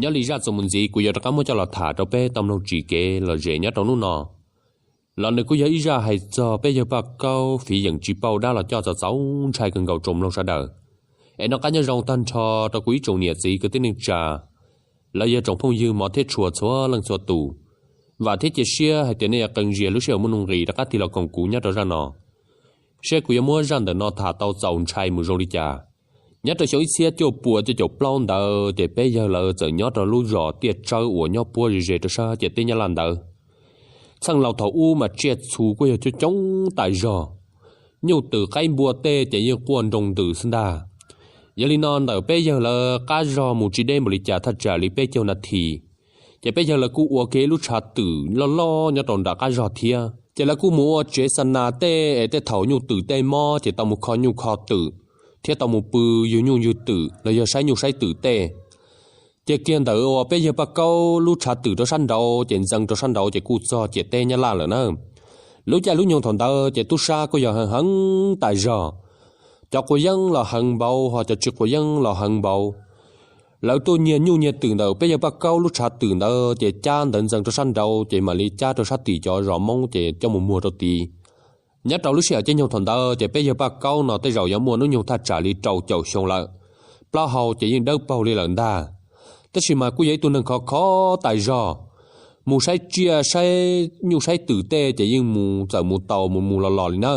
Nyob li zaj txuas mus ntxiv kuv yuav rov qab muab coj los tham rau peb tau mloog tsis kev lom zem nyob rau hnub no. Los nws kuj yog ib zaj hais txog peb yawg Paj Kaub fiv yeem tsis pauj dab los coj txaus txaus ntshai kawg nkaus tsoom mloog sawv daws. Es noj qab nyob zoo tag nrho rau kuv ib tsoom niam txiv kwv tij neej tsa, los yog tsoom phooj ywg hmov thiab tshua txhua leej txhua tus. Vam thiab cia siab hais tias nej yuav qee ntsis lub sij hawm muaj nuj nqis rov qab tig los koom kuv nyob rau zaj no, seb kuv yuav muab zaj ntawm no tham tau txaus ntshai mus zoo li cas. Nyob rau xyoo ib txhiab cuaj puas cuaj caum plaub ntawd ces peb yawg lawv txawm nyob rau lub zos Tiaj Tsawb uas nyob puab ze ze rau sab ciam teb Nyab Laj ntawd. Txheej laus thaum ub mas tsiaj txhu kuj yog coob coob tas zog, nyuj twm qaib npua tej ces yeej quaj nroo ntws xwb ntag. Yog li no ntawm peb yawg lawv qab zog mus tsis deb npaum li cas thaj tsam li peb caug nas this, ces peb yawg lawv kuj ua kiag ib lub tshav twm loj loj nyob rau nram qab zog thiab. Ces lawv kuj mus ua tsev xa nas tej es tej thaum nyuj twm tej mob ces tau mus kho nyuj kho twm, thiab tau mus pw ywg nyuj ywg twm los yog saib nyuj saib twm tej. Ces kiag ntawm uas peb yawg Paj Kaub lub tshav twm rau sab nraud ces ntxeev rau sab nraud ces kuj txog ciam teb Nyab Laj lawm na. Lub caij lub nyoog thaum ntawd ces tub sab kuj yog heev heev tas zog. Cov quav yeeb los heev npaum, ho cov tsis quav yeeb los heev npaum. Lawv tuaj nyiag nyuj nyiag twm ntawm peb yawg Paj Kaub lub tshav twm ntawd ces cab ntawd ntxeev rau sab nraud ces mam li cab rau sab tim cov zos Hmoob ces coj mus muag rau tid. Nyob rau lub sij hawm caij nyoog thaum ntawd ces peb yawg Paj Kaub no tej zaum yuav muaj hnub nyoog thaj tsam li rau caum xyoo lawm, plaub hau ces yeej dawb paug li lawm ntag. Tab sis mas kuj yog ib tug neeg khov khov tas zog, mus saib tsiaj saib nyuj saib twm tej ces yeej mus txawm mus tau mus mus los los li na.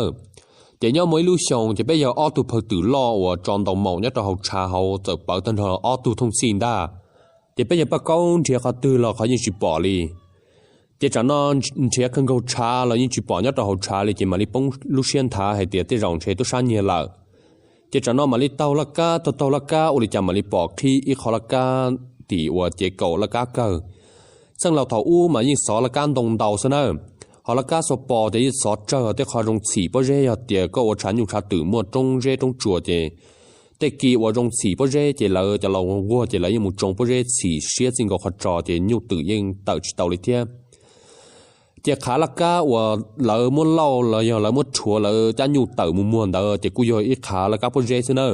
Ces nyob muaj ib lub xyoos ces peb yawg ob tug phaw twm loj uas tso ntaus maum nyob rau hauv tshav hauv txawm pawv tag nrho ob tug thooj txhij ntag. Ces peb yawg Paj Kaub nrhiav qhov twg los qhov yeej tsis pom li. Ces tsam no nrhiav kawg nkaus tshav los yeej tsis pom nyob rau hauv tshav li ces mam li poob lub siab nthav hais tias tej zaum ntshe tub sab nyiag lawm. Ces tsam no mam li taug laj kab, taug taug laj kab ua li cas mam li pom qhib ib qho laj kab tim uas cev kaum laj kab kawg. Txheej laus thaum ub mas yeej xov laj kab ntoo ntau xwb na, ho laj kab xov pos ces yeej xov tsawg tej qho zoo txhim pob zeb, yog tias koj ua tshav nyuj tshav twm muaj roob zeb roob tsuas ces tej ki uas zoo txhim pob zeb ces lawv cov laus nquag ces lawv yeej mus tsoo pob zeb txhim siab txij nkaus qhov tsos ces nyuj twm yeej tawm tsis tau li thiab. Ces qhav laj kab uas lawv muab lauj los yog lawv muab rhuav lawv cab nyuj tawm mus muag ntawd ces kuj yog ib qhav laj kab pob zeb xwb na.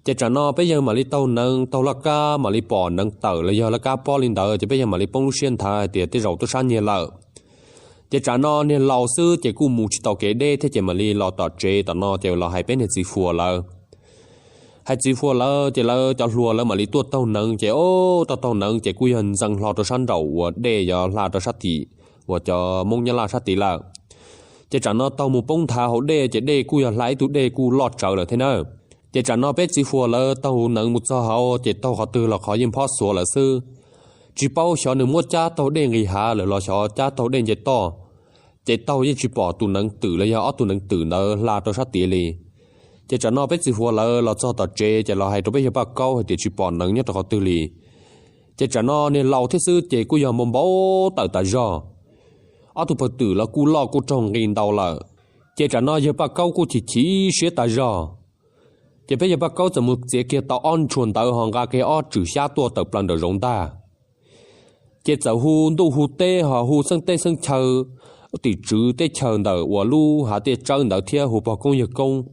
Ces tsam no peb yawg mam li taug neev taug laj kab mam li pom neev tawm los yog laj kab pob li ntawd ces peb yawg mam li poob lub siab nthav hais tias tej zaum tub sab nyiag lawm. Ces tsam no niag laus xwb ces kuj mus tsis tau kev deb thiab ces mam li los tom tsev tom no ces los hais peb niag txiv fuas lawv. Hais txiv fuas lawv ces lawv cov hluas lawv mam li tuaj taug neev ces o, taug taug neev ces kuj yog ntxeev hlo rau sab nraum uas dej yuav hla rau sab tim uas cov Hmoob Nyab Laj sab tid lawm. Ces tsam no taug mus poob nthav hauv dej ces dej kuj yog hla ib tug dej kuj loj tsawv lawm thiab na. Ces tsam no peb txiv fuas lawv taug neev mus txog hauv ces taug qhov twg los qhov yeej phob xuav lawm xwb. Tsis paub xyov nws muab cab taug dej nqis hav lawm los xyov cab taug dej nce toj. Ces taug yeej tsis pom tus neev twm los yog ob tug neev twm ntawd hla rau sab tid li. Ces tsam no peb txiv fuas lawv los txog tom tsev ces los hais rau peb yawg Paj Kaub hais tias tsis pom neev nyob rau qhov twg li. Ces tsam no niag laus thiab xwb ces kuj yog npau npau taws tas zog. Ob tug phaw twm los kuj loj kuj raug nqi ntau lawm. Ces tsam no yawg Paj Kaub kuj chim chim siab tas zog. Ces peb yawg Paj Kaub txawm mus txiav kiag tau ob ntshua ntawv ho nqa kiag ob tswm xyab tuaj tawm plaws nraum zoov ntag. Ces txawm hu ntuj hu teb ho hu xeeb teb xeeb chaw, tim tswv teb chaws ntawm uas lub hav Tiaj Tsawb ntawd thiab hu pog koob yawg koob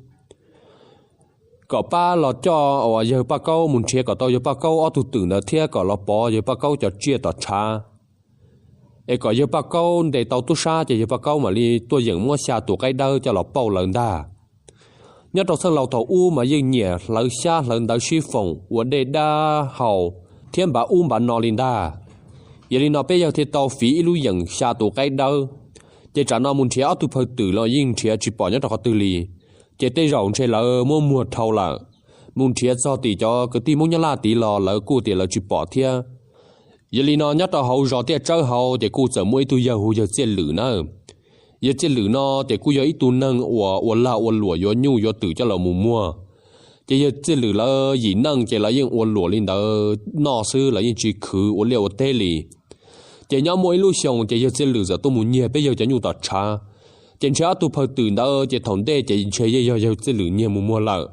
kom pab los coj uas yawg Paj Kaub mus nrhiav kom tau yawg Paj Kaub ob tug twm ntawd thiab kom los pov yawg Paj Kaub cov tsiaj tom tshav, es kom yawg Paj Kaub ntes tau tub sab ces yawg Paj Kaub mam li tuaj yeem muab xya tus qaib dawb coj los pauj lawv ntag. Nyob rau txheej laus thaum ub mas yeej nyiam hlawv xyab hlawv ntawv sib foom ua dej dab haus thiab npav ub npav no li ntag. Yog li no peb yawg thiaj tau fiv ib lub yeem xya tus qaib dawb. Ces tsam no mus nrhiav ob tug phaw twm los yeej nrhiav tsis pom nyob rau qhov twg li. Ces tej zaum ntshe lawv muab muag dhau lawm. Mus nrhiav txog tim cov kwv tij Hmoob Nyab Laj tid los lawv kuj tias lawv tsis pom thiab. Yog li no nyob rau hauv zos Tiaj Tsawb hauv ces kuj txawm muaj ib tug yawg hu yawg Txiaj Lwm na. Yawg Txiaj Lwm no ces kuj yog ib tug neeg uas ua lag ua luam yuav nyuj yuav twm coj los mus muag. Ces yawg Txiaj Lwm lawv yim neej ces lawv yeej ua luam li ntawd noj xwb, lawv yeej tsis khwv ua liaj ua teb li. Ces nyob muaj ib lub xyoos ces yawg Txiaj Lwm txawm tuaj mus nyiag peb yawg cov nyuj tom tshav. Ces ntshe ob tug phaw twm ntawd ces thaum ntej ces ntshe yeej yog yawg Txiaj Lwm nyiag mus muag lawm.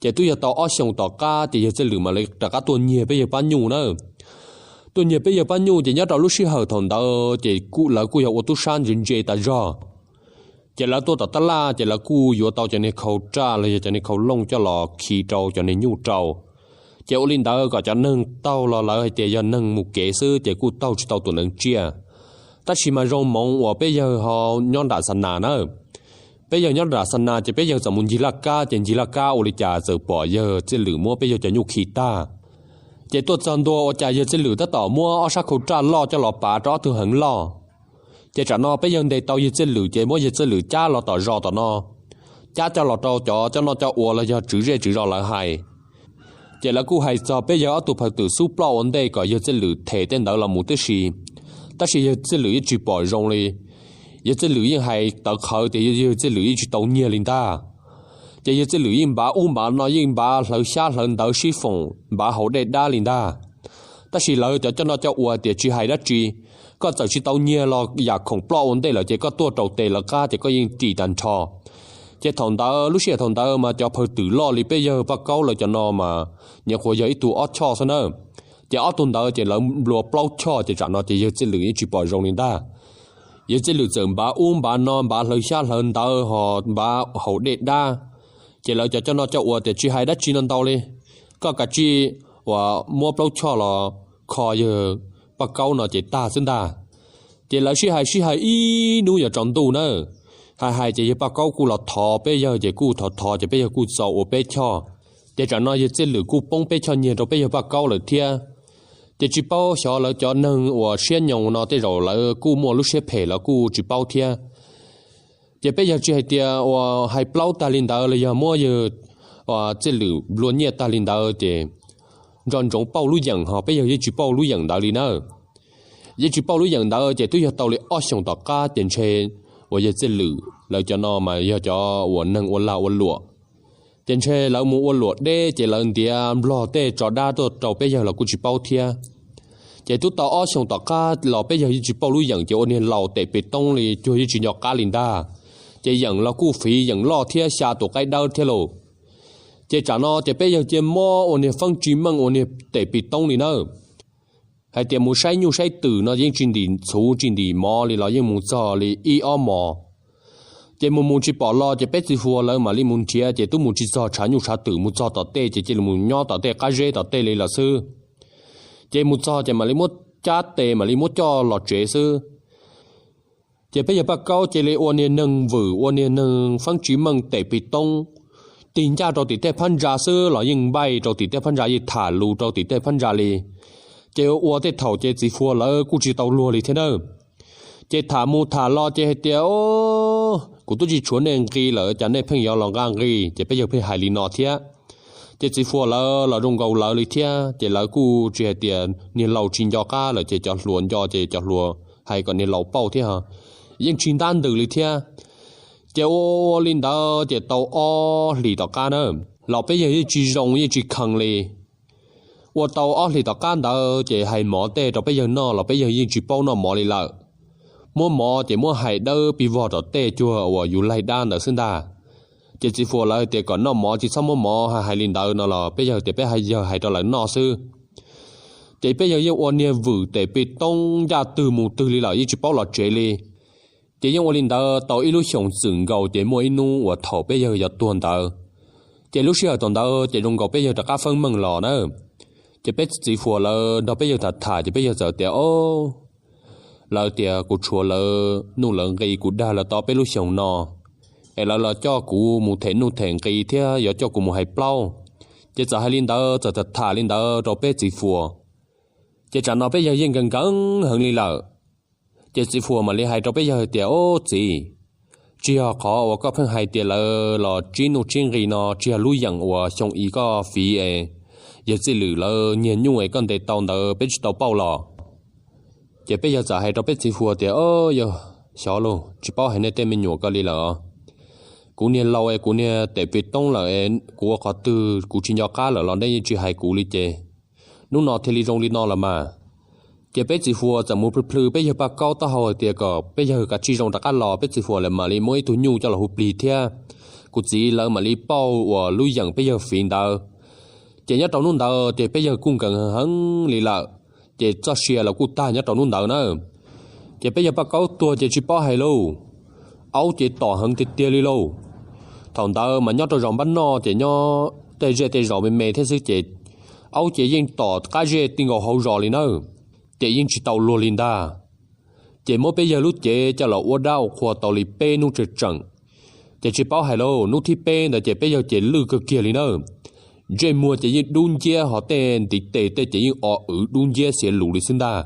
Ces twb yog tau ob xyoos tom qab ces yawg Txiaj Lwm mam li rov qab tuaj nyiag peb yawg pab nyuj na. Tuaj nyiag peb yawg pab nyuj ces nyob rau lub sij hawm thaum ntawd ces lawv kuj yog ua tub sab ntse ntse tas zog. Ces lawv tuaj tom tab laj ces lawv kuj yuav tau cov niag khau raj los yog cov niag khau looj coj los khi rau cov niag nyuj rau. Ces ua li ntawd kom cov neeg taug los lawv hais tias yog neeg mus kev xwb ces kuj taug tsis tau tus neeg tsiaj. Tab sis mas zoo moov uas peb yawg ho nyob nram xa nas na. Peb yawg nyob nram xa nas ces peb yawg txawm mus ncig laj kab, ces ncig laj kab ua li cas txawm pom yawg Txij Lwm muab peb yawg cov nyuj khi tag. Ces tuaj txog ntua ua cas yawg Txij Lwm tab tom muab ob sab khau raj loj coj los pav rau ob tug heev loj. Ces tsam no peb yawg ntes tau yawg Txij Lwm ces muab yawg Txij Lwm cab los tom zos tom no, cab coj los rau cov coj noj coj ua los yog tswv zej tswv zos lawv hais. Ces lawv kuj hais txog peb yawg ob tug phaw twm xub ploj ua ntej kom yawg Txij Lwm them tej ntawd los mus tib si, tab sis yawg Txij Lwm yeej tsis pom zoo li. Yawg Txij Lwm yeej hais tawv qhawv tias yawg Txij Lwm yeej tsis tau nyiag li ntag. Ces yawg Txij Lwm yeej npav ub npav no, yeej npav hlawv xyab hlawv ntawv sib foom npav haus dej dab li ntag. Tab sis lawv cov coj noj coj ua tias tsis hais dab tsi, koj txawm tsis tau nyiag los yam khoom ploj ua ntej lawm ces koj tuaj rau tes lawv qab ces koj yeej ris tag nrho. Ces thaum ntawd lub sij hawm thaum ntawd mas cov phaw twm loj li peb yawg Paj Kaub lawv cov no mas nyuam qhuav yog ib tug ob choj xwb na. Ces ob tug ntawd ces lawv nplua plaub choj ces tsam no ces yawg Txij Lwm yeej tsis pom zoo li ntag. Yawg Txij Lwm txawm npav ub npav no, npav hlawv xyab hlawv ntawv ho npav haus dej dab. Ces lawv cov coj noj coj ua tias tsis hais dab tsi no ntau li, koj kav tsij uas muab plaub choj los kho yawg Paj Kaub no ces tag xwb ntag. Ces lawv sib hais sib hais ib hnub yuav tsaus ntuj na, hais hais ces yawg Paj Kaub kuj los thov peb yawg ces kuj thov thov ces peb yawg kuj txaus ua peb choj. Ces tsam no yawg Txij Lwm kuj poob peb choj nyiag rau peb yawg Paj Kaub lawm thiab. Ces tsis paub xyov lawv cov neeg uas siab nyoos no tej zaum lawv kuj muaj lub siab phem los kuj tsis paub thiab. Ces peb yawg tsis hais tias uas hais plaub tag li ntawd los yog muab yawg Txij Lwm nplua nyiaj tag li ntawd ces nco ntsoov pauj lub yeem ho peb yawg yeej tsis pauj lub yeem ntawd li na. Yeej tsis pauj lub yeem ntawd ces twb yog tau li ob xyoos tom qab ces ntshe uas yawg Txij Lwm lawv cov no mas yog cov uas neeg ua lag ua luam. Ces ntshe lawv mus ua luam deb ces lawv ntiav nplog tej tso dab tuaj rau peb yawg los kuj tsis paub thiab. Ces twb tau ob xyoos tom qab los peb yawg yeej tsis pauj lub yeem ces ua niag laus tes pes toob li cuag yeej tsis nco qab li ntag. Ces yeem los kuj fiv yeem loj thiab xya tus qaib dawb thiab lauj. Ces tsam no ces peb yawg cia mob ua niag feeb tsis meej ua niag tes pes toob li na. Hais tias mus saib nyuj saib twm no yeej tsis ntim txhuv tsis ntim mov li los yeej mus txog li ib ob mos. Ces mus mus tsis pom los ces peb txiv fuas lawv mam li mus nrhiav ces twb mus tsis txog tshav nyuj tshav twm, mus txog tom tej ces cia li mus nyob tom tej qab zeb tom tej li lawm xwb. Ces mus txog ces mam li muab cab tes mam li muab coj los tsev xwb. Ces peb yawg Paj Kaub cia li ua niag neeg vwm ua niag neeg feeb tsis meej tes pes toob, tig ncaj rau tim tej phab ntsa xwb los yeej npaij rau tim tej phab ntsa, yeej tham lus rau tim tej phab ntsa li. Ces ua tej thaum ces txiv fuas lawv kuj tsis tau luag li thiab na. Ces tham mus tham los ces hais tias, kuv twb tsis tshuav nej nqi lawm cas nej pheej yuav los nqa nqi? Ces peb yawg pheej hais li no thiab. Ces txiv fuas lawv los zoo nkaus lawv li thiab ces lawv kuj tsis hais tias niag laus tsis nco qab lawm ces cov hluas nco ces cov hluas hais kom niag laus pauj thiab, yeej tsis ntab ntws li thiab. Ces ua ua li ntawd ces tau ob hlis tom qab na, los peb yawg yeej tsis zoo yeej tsis kheev li. Ua tau ob hlis tom qab ntawd ces hais mov tej rau peb yawg noj los peb yawg yeej tsis paub noj mov li lawm. Muab mov ces muab hais dawb pis vog tom tej cuag uas yus laig dab ntawd xwb ntag. Ces txiv fuas lawv tias kom noj mov tsis txhob muab mov hais li ntawd no los peb yawg tias peb yawg hais rau lawv noj xwb. Ces peb yawg yeej ua niag vwm tes pes toob ncaj twg mus twg li lawm yeej tsis paub los tsev li. Ces yeej ua li ntawd tau ib lub xyoos txwm nkaus ces muaj ib hnub uas thaum peb yawg yuav tuag ntawd, ces lub sij hawm thaum ntawd ces zoo nkaus peb yawg rov qab feeb meej los na. Ces peb txiv fuas lawv nrog peb yawg tham tham ces peb yawg txawm tias, lawv tias kuv tshuav lawv nuj lawv nqi kuv dag lawv tau peb lub xyoos no, es lawv los coj kuv mus them nuj them nqi thiab yuav coj kuv mus hais plaub. Ces txawm hais li ntawd txawm tham tham li ntawd rau peb txiv fuas. Ces tsam no peb yawg yeej nkees nkees heev li lawm. Ces txiv fuas mam li hais rau peb yawg tias, Ob txiv, tsis yog qhov uas koj pheej hais tias lawv los tsib nuj tsib nqi no tsis yog lub yeem uas xyoo i koj fiv es yawg Txij Lwm lawv nyiag nyuj es koj ntes tau ntawd peb tsis tau pauj los? Ces peb yawg txawm hais rau peb txiv fuas tias, Yog, xyov lauj, tsis paub hais nej tej me nyuam ko li lawm. Kuv niag laus es kuv niag tes pes toob lawm es kuv ua qhov twg kuv tsis nco qab lawm los nej yeej tsis hais kuv li ces hnub no thiaj li zoo li no los mas. Ces peb txiv fuas txawm mus plhws plhws peb yawg Paj Kaub taub hau hais tias kom peb yawg kav tsij zoo rov qab los, peb txiv fuas lawv mam li muab ib tug nyuj coj los hu plig thiab kuv txiv lawv mam li pauj uas lub yeem peb yawg fiv ntawd. Ces nyob rau hnub ntawd ces peb yawg kuj nkees heev li lawm, ces txoj sia los kuj tag nyob rau hnub ntawd na. Ces peb yawg Paj Kaub tuag ces tsis paub hais lauj, aub ces tom heev tiag tiag li lauj. Thaum ntawd mas nyob rau zos npab noj ces nyob tej zej tej zos me me thiab xwb ces aub ces yeej tom qab zej ti nkaus hauv zos li nawb, ces yeej tsis tau luag li ntag. Ces muab peb yawg lub cev coj los ua dab ua qhua tau li peb hnub tseem tseem, ces tsis paub hais lauj, hnub thib peb ntawd ces peb yawg ces lwj kawg kiag li nawb. Ntsej muag ces yeej dub nciab, ho tej ntiv tes tej ces yeej o wv dub nciab xiav lus li xwb ntag.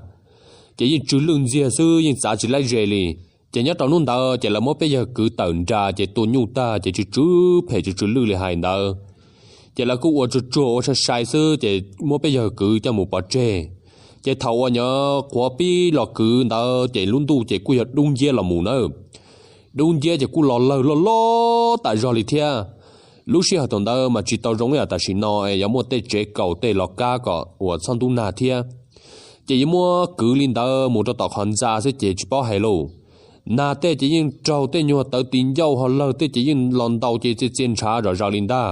Ces yeej tsw lwj ntxiag xwb, yeej txav tsis laib ze li. Ces nyob rau hnub ntawd ces lawv muab peb yawg kwv tawm nras ces tua nyuj tag ces tsw tsw phem tsw tsw lwj li hais ntawd. Ces lawv kuj ua tsuag tsuag ua sai sai xwb ces muab peb yawg kwv coj mus pov tseg. Ces thaum uas nyuam qhuav pib los kwv ntawd ces lub ntuj ces kuj yog dub nciab los mus nawb. Dub nciab ces kuj los lawg loj loj tas zog li thiab. Lub sij hawm thaum ntawd mas tsis tau zoo ib yam tam sim no es yuav muaj tej tsev kaum tej los kab kom uas txhob ntub nag thiab. Ces yuav muab kwv li ntawd mus rau tom qhov ntxa xwb ces tsis paub hais lauj, nag tej ces yeej raug tej nyuag tawv tis ncauj ho lawg tej ces yeej los ntaus ces txia txia ntshav zom zaws li ntag.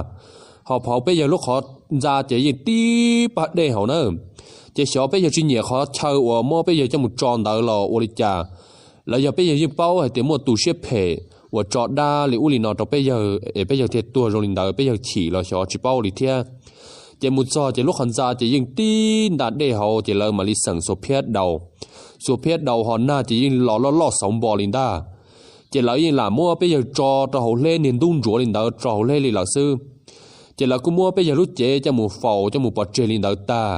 Ho phauv peb yawg lub qhov ntxa ces yeej tib pab dej hauv na. Ces xyov peb yawg tsis nyiam qhov chaw uas muab peb yawg coj mus tso ntawd los ua li cas, los yog peb yawg yeej paub hais tias muaj tus siab phem uas tso dab li ub li no rau peb yawg es peb yawg thiaj tuag zoo li ntawd, peb yawg chim los xyov tsis paub li thiab. Ces mus txog ces lub qhov ntxa ces yeej tib nta dej hauv ces lawv mam li xeem xuas phiab daus. Xuas phiab daus ho nag ces yeej los loj loj xauv npo li ntag. Ces lawv yeej lam muab peb yawg tso rau hauv hleb niag ntub ntsuav li ntawd rau hauv hleb li lawm xwb. Ces lawv kuj muab peb yawg lub cev coj mus faus coj mus pov tseg li ntawd tag,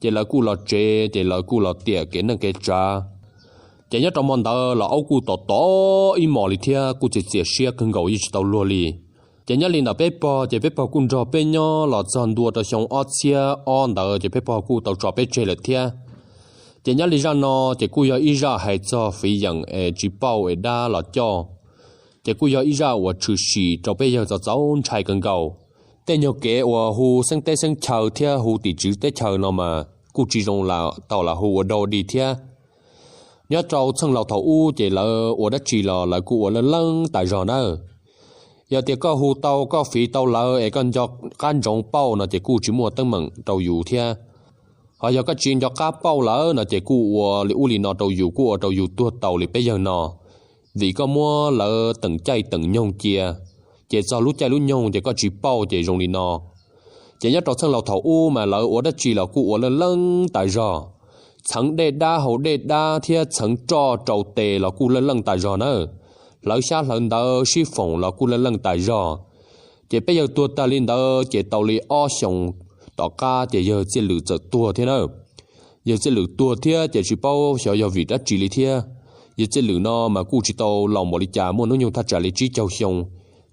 ces lawv kuj los tsev ces lawv kuj los tiam kev neej kev tsav. Ces nyob rau hmo ntawd los aub kuj tom tom ib hmos li thiab kuj txias txias siab kawg nkaus yeej tsis tau luag li. Ces nyob li ntawm peb pog ces peb pog kuj nrog peb nyob los txog ntua rau xyoo ob txhiab ob ntawd ces peb pog kuj tau tso peb tseg lawm thiab. Ces nyob li zaj no ces kuj yog ib zaj hais txog fiv yeem es tsis pauj es dab los coj. Ces kuj yog ib zaj uas tshwm sim rau peb yawg txaus txaus ntshai kawg nkaus. Tej nyuag kev uas hu xeeb teb xeeb chaw thiab hu tim tswv teb chaws no mas kuj tsis zoo tau lam hu ua dog dig thiab. Nyob rau txheej laus thaum ub ces lawv ua dab tsi los lawv kuj ua leej leej tas zog nawb. Yog tias koj hu tau koj fiv tau lawv es koj nco qab ntsoov pauj no ces kuj tsis muaj teeb meem rau yus thiab. Ho yog koj tsis nco qab pauj lawv no ces kuj ua li ub li no rau yus, kuj ua rau yus tuag taus li peb yawg no. Vim koj muab lawv teem caij teem nyoog cia, ces txog lub caij lub nyoog ces koj tsis pauj ces zoo li no. Ces nyob rau txheej laus thaum ub mas lawv ua dab tsi los kuj ua leej leej tas zog. Txheev dej dab haus dej dab thiab txheev roj rau tes los kuj leej leej tas zog nawb. Hlawv xyab hlawv ntawv sib foom los kuj leej leej tas zog. Ces peb yawg tuag tag li ntawd ces tau li ob xyoos tom qab ces yawg Txiaj Lwm txawm tuag thiab nawb. Yawg Txiaj Lwm tuag thiab ces tsis paub xyov yog vim dab tsi li thiab. Yawg Txiaj Lwm no mas kuj tsis tau laus npaum li cas, muaj hnub nyoog thaj tsam li tsib caug xyoo,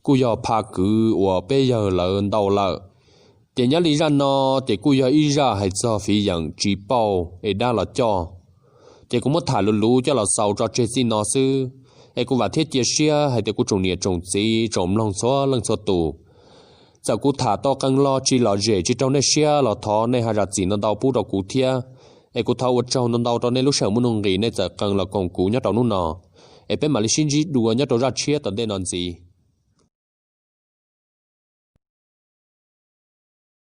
kuj yog pha kwv uas peb yawg lawv ntau lawm. Ces nyob li zaj no ces kuj yog ib zaj hais txog fiv yeem tsis pauj es dab los coj. Ces kuv muab tham luv luv coj los xaus tso tseg txij no xwb, es kuv vam thiab cia siab hais tias kuv tsoom niam tsoom txiv tsoom mloog txhua leej txhua tus, txawm kuv tham tau qee lo tsis lom zem tsis raug nej siab los thov nej ho zam txim ntau ntau pub rau kuv thiab. Es kuv thov ua tsaug ntau ntau rau nej lub sij hawm muaj nuj nqis nej txawm qee los koom kuv nyob rau hnub no. Es peb mam li sib ntsib dua nyob rau zaj tshiab tom ntej no ntxiv.